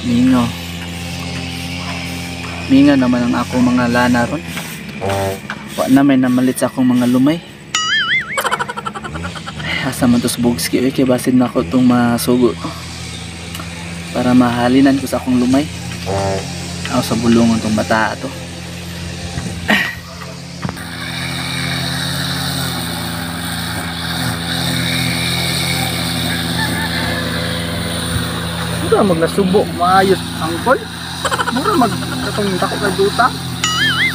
Mingaw. Mingaw naman ang akong mga lana ron. Wa na may namalit sa akong mga lumay. Asa man to sa Bugski, oy, kay basin na ako itong masugo to. Para mahalinan ko sa akong lumay. Ako sa bulungon tong bata to. Mura magnasubo maayos angkol. Mura mag katong dako kay duta.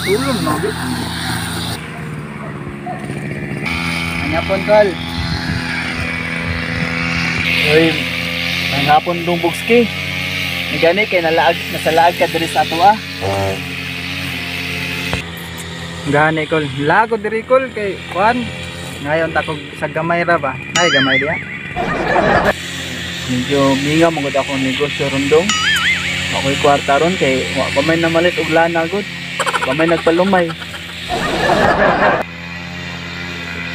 Tulong no bi. Anyapon kol. Oy, ang hapon dong Bugski. Gani kay nalaag nasa laag ka diri sa ato ah. Gani kol. Lago diri kol kay kuan. Ngayon ta kog sa gamay ra ba. Ay gamay diya. Medyo mingaw mo gud akong negosyo rondong. Ako'y kwarta ron kay wa pa may namalit og lana gud. Wa may nagpalumay.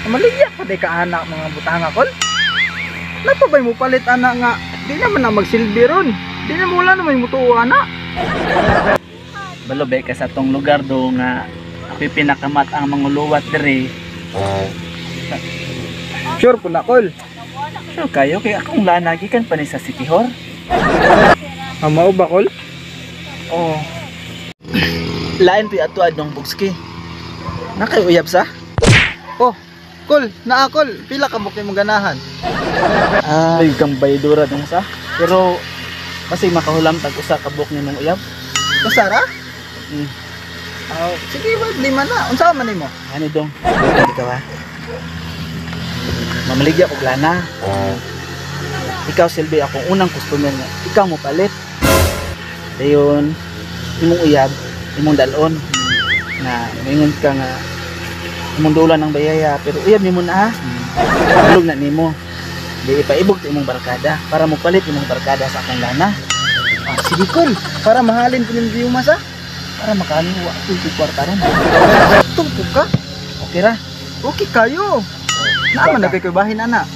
Maligya pa di ka anak mga butanga kol. Napabay mo palit anak nga di naman na magsilbi ron. Di na wala na may mutuo anak. Balo ba ka sa tong lugar do nga ako'y pinakamat ang manguluwat diri. Sure po na kol. Sure kayo kay akong lana gikan pa ni sa Sikihor. Mao ba kol? Oo. Lain pi ato adong Bugski. Nakay uyab sa? Oh, kol, naa kol, pila ka mo kay mo ganahan? Ay, kang baydura dong sa. Pero kasi makahulam tag usa ka buok nimong uyab. Usara? Mm. Oh, sige, wag lima na. Unsa man nimo? Ani dong. Hindi ka ba? Mamaligya og lana. Ikaw silbi akong unang customer nga. Ikaw mo palit. Dayon imong uyab, imong dalon na ingon ka nga imong dulan ng bayaya pero uyab nimo na ha. Tulog na nimo. Di ipaibog ta imong barkada para mo palit imong barkada sa akong lana. Ah, sige kol, para mahalin ko ning giyuma sa. Para makano wa ko kwarta ron. Tungkol ka? Okay ra. Okay kayo. Naa man na kay bahin ana.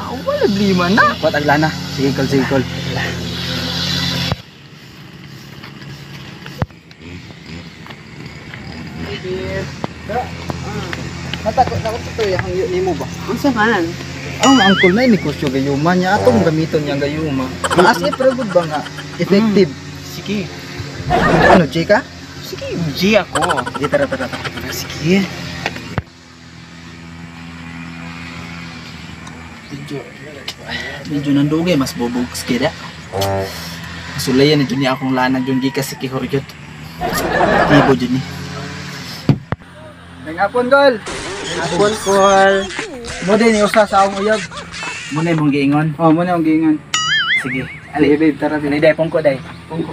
Ah, wala lima na. Kuat ang lana. Sige kol, sige kol. Matakot na ko to yang yun nimo ba? Unsa man? Ang angkol na negosyo gayuma niya atong gamiton niya gayuma. As if pero good ba nga effective. Sige. Ano chika? Sige, G ako. Sige, tara tara tara. Sige. Medyo nandugay mas bubog skida. Sulayan na niya akong lana dyan gikas si Kihor yun. Tibo dyan ni. Hapon kol. Hapon kol. Mo din usa sa akong uyab. Muna imong giingon. Oh, mo na akong giingon. Sige. Ali, babe, tara Ali day pongko day. Pongko.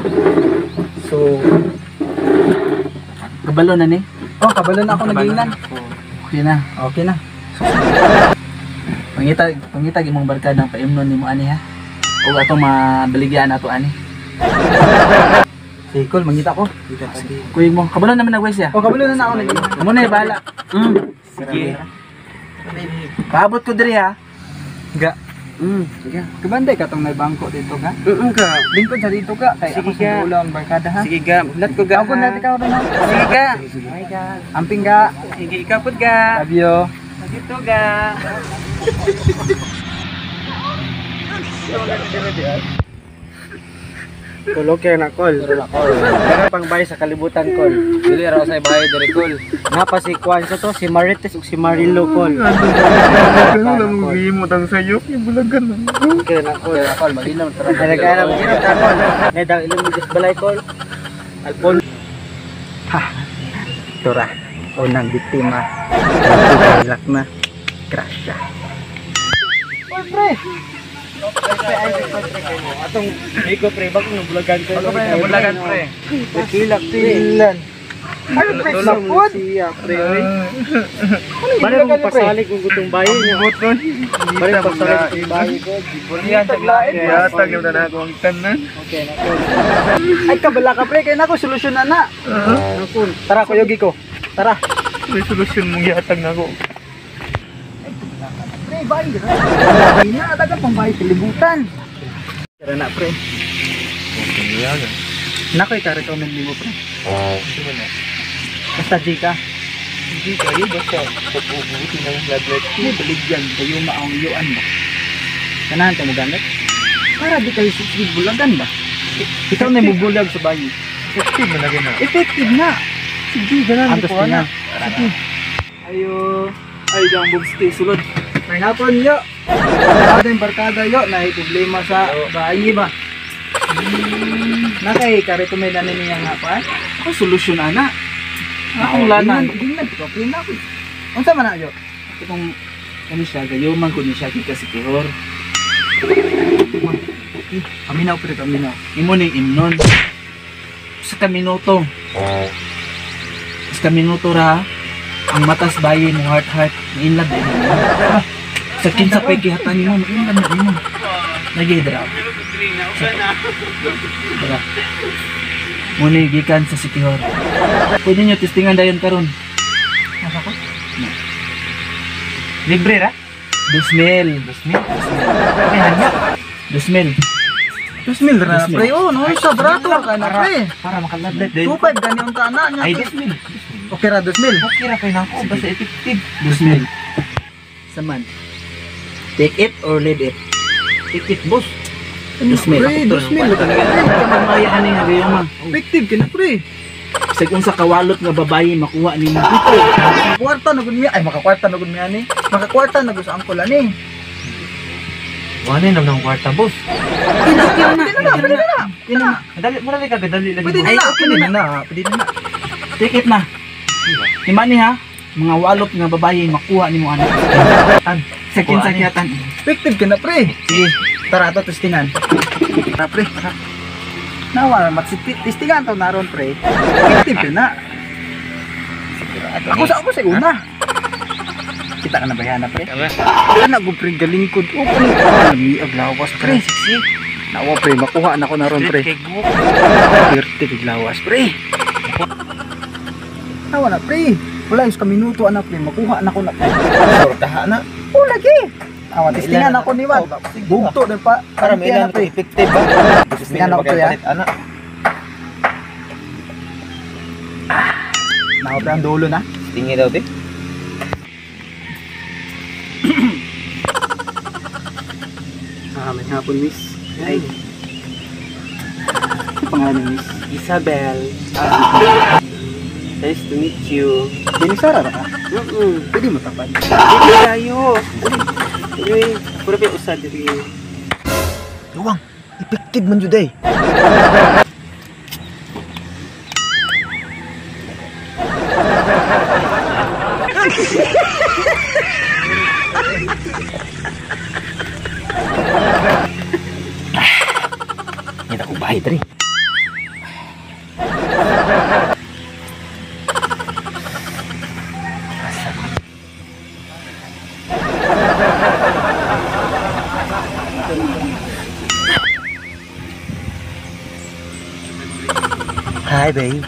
So, kabalo na ni. Oh, kabalo na ako nagiingnan. Okay na. Okay na. Pangitag imong barkada ang paimnon nimo ani ha. Ug atong mabaligyan ato ani. Sige kol, mangita ko. Kuyog mo, kabalo naman na guys ya. Oh, kabalo na ako nagiingnan. Mo na bahala. Sige. Paabot ko diri ha. Ga. Sige. Kabanday ka tong naibangko dito ka? Ka. Lingkod sa dito ka. Kay sige ako sa ulo ang barkada ha. Sige ga. Bulat ko ga. Ako na ikaw ron ha. Sige ga. Sige. Amping ga. Sige, ikaw pud ga. Love you. Dito ga. Kol, okay na kol. Pero pang bay sa kalibutan kol. Dili ra sa bahay diri kol. Napa si Kwan sa to, si Marites ug si Marilo kol. Ano lang mo tang sayo, bulagan. Okay na kol. Kol, maginom tara. Nagana mo ta kol. Nedang ilong mo balay kol. Alpon. Ha. Tura. Unang biktima. Hilak na. Grasya. Oy, pre. Atong iko pre, bako nang bulagan ko. Bako pre, bulagan pre. Kilak pre. Ilan? Ano pre, sapod? Siya pre oy. Bale mo pasalig kung gutong bayi niya. Bale pasalig kung bayi ko. Gibulian taglain. Yatag yung tanan akong tanan. Okay na kol. Ay kabala ka pre, kay nako solusyon na na. Nakon. Tara kuyogi ko. Tara. May solusyon mong yatag nako. Pre, bayi. Bayi na, dagan pang bayi kalibutan. Tara na pre. Okay, yan. Nako ika-recommend nimo pre. Basta G ka. Hindi kayo basta pag-ubuti ng blood. Hindi baligyan kayo maong yuan ba. Kanahan ka mo gamit. Para di kayo sige bulagan ba. Ikaw na mubulag sa bayi. Effective man lagi na. Effective na. Sige, ganan Antos ko ana. na. Sige. Ayo. Ay dang bugsti sulod. May hapon yo. Kada yung barkada yo na problema sa bayi ba. Nakay ka-recommend na niya nga pa. Ako solusyon ana. Akong lanan. Dingnan ko pre na ko. Unsa man na yo? Itong ano siya gayuman ko ni siya kay si Tihor. Paminaw pre, paminaw. Imo ning imnon. Sa ka minuto. Sa ka minuto ra ang matas bayi mo heart heart in love din mo. Sa kinsa pay gihatan nimo, in love na nimo. Nagidra. Dra. Muni gikan sa City Hall. Pwede nyo testingan dayon karon. Asa ko? Libre ra? 2,000. 2,000. May hanya. 2,000. 2,000 ra 2,000. pre. Oh, no, sa brato ka na pre. Para makalablet din. 2.5 gani unta na nya. Ay, 2,000. Okay ra 2,000. Okay ra kay nako basta effective. 2,000. Saman. Take it or leave it. Take it, boss. 2,000. Pre, 2,000. Kamaya ani nga gayuma. Effective kina pre. Sa unsa kawalot nga babayi makuha nimo. Kwarta na gud miya. Ay makakwarta na gud miya ni. Makakwarta na gud sa angkol ani. Wala na ng kwarta, boss. Pwede na, pwede na. Pwede na. Dali mo na ka dali lagi. Pwede na, Ay, okay pwede na. na, pwede na. Take it na. Imani ha, mga walot nga babayi makuha nimo ana. Tan. Sa kinsa kiyatan. Effective kina pre. Sige. Tara to testingan. Tara pre. Nawa testingan to naron pre. Effective kina. Ako sa una. Kita ka na ba yan, pre? Ana go pre galingkod. O kani lami lawas pre. Nawa pre makuha na ko naron pre. Pirti kay lawas pre. Nawa na pre. Wala yung minuto ana pre makuha na ko na. Sortaha na. O lagi. Awa testingan ako ni Wan. Bugto din pa. Para may na pre. effective ba? Testingan ako pre. Ana. Nawa pre ang dulo na. Tingi daw ti. May hapon, miss. Ay. Ano pangalan ni Miss? Isabel. Nice to meet you. Binisara ba ka? Pwede mo tapad. Dili tayo. Uy, puro pa usa diri. Luwang, effective man jud ay. Ngita ko bahay diri. Hi, babe.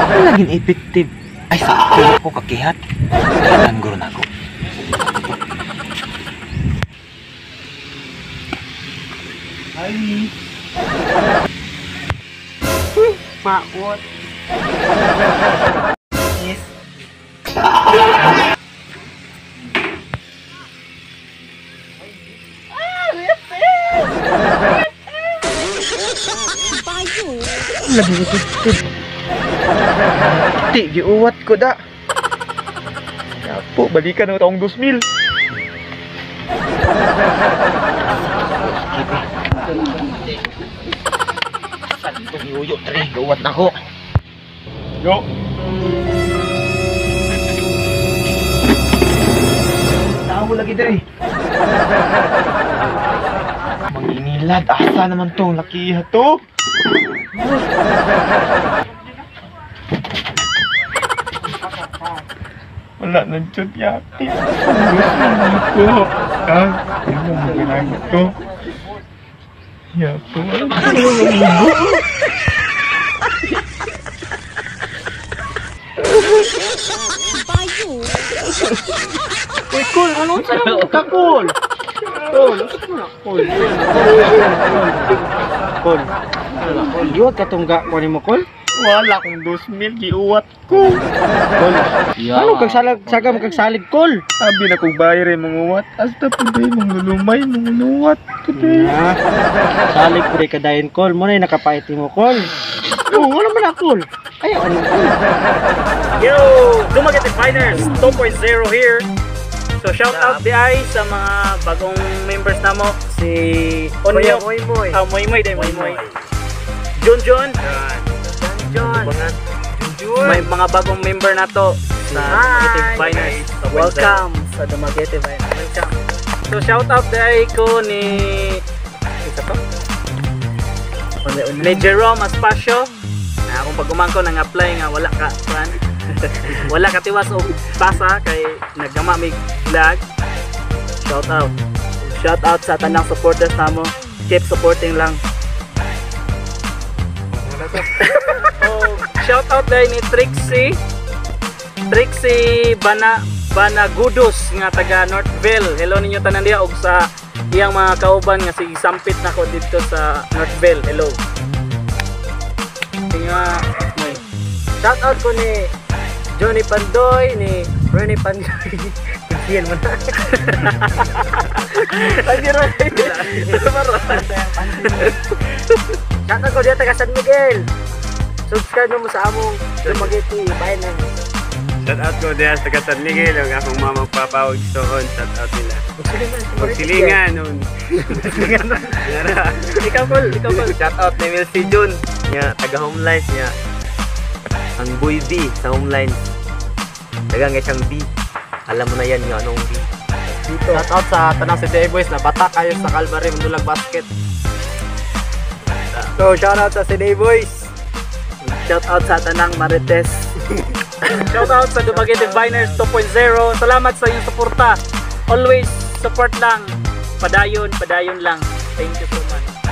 Ako laging effective. Ay, sakto ako kakihat. Kailan guro na ako. Hi, Miss. Maot. Miss. Lagi effective. Ti, giuwat ko da. Yapo, balikan na taong 2000. Ito giuyo, tre. Giuwat na ko. Yo. Tao lagi dre. Manginilad, asa naman to? Lakiha to. Wala nang chut yati. Ko. Ah, ano mo ginagawa ko? Yapo. Kol, ano sa nang ka, Kol? Kol, unsa man na, Kol? Kol. Kol, giwat ka tong ga kuan nimo, Kol? Wala kong 2,000 giuwat ko. Kol. Ano kag salag saga mo kag salig, Kol? Abi na kong bayre manguwat. Hasta po day manglulumay manguluwat. Today. Na. Salig pre kadayon, Kol. Mo na nakapait nimo, Kol. Oo, wala man na, Kol. Ayaw ano, Kol. Yo! Dumaguete Viners 2.0 here. So shout out di ay sa mga bagong members namo, si Onyo. Moy Moy. Ah, Moy Moy day, Moy Moy. John John. John. May mga bagong member na to sa Dumaguete Viners 2.0. Welcome sa Dumaguete Viners. Welcome. So shout out di ay ko ni isa to? Ni Jerome Aspacio na akong pag-umangko nang apply nga wala ka kuan. Wala ka tiwas og basa kay naggama mig vlog. Shout out. Shout out sa tanang supporters namo. Keep supporting lang. Oh, shout out dahil ni Trixie. Trixie Bana Banagudos nga taga Northville. Hello ninyo tanan diha og sa iyang mga kauban nga si sampit nako dito sa Northville. Hello. Tinga moy. Shout out ko ni Johnny Pandoy, ni Rene Pandoy. Kunsiyan mo na. Shout out ko dito taga San Miguel. Subscribe mo sa among Dumaguete Binance. Shout out ko diha sa taga San Miguel ug akong mama ug papa ug soon shout out nila. Magsilingan nun. Ikaw, Kol, ikaw, Kol. Shout out ni Wilsie Jun nga taga Homelines niya. Ang boy B sa Homelines. Dagang nga siyang B. Alam mo na yan yung anong B. Shout out sa tanang CDA Boys na bata kayo sa Calvary Mandulag Basket. So shout out sa CDA Boys. Shout out sa tanang Marites. Shout out sa Dumaguete Viners 2.0. Salamat sa inyong suporta. Always support lang. Padayon, padayon lang. Thank you so much.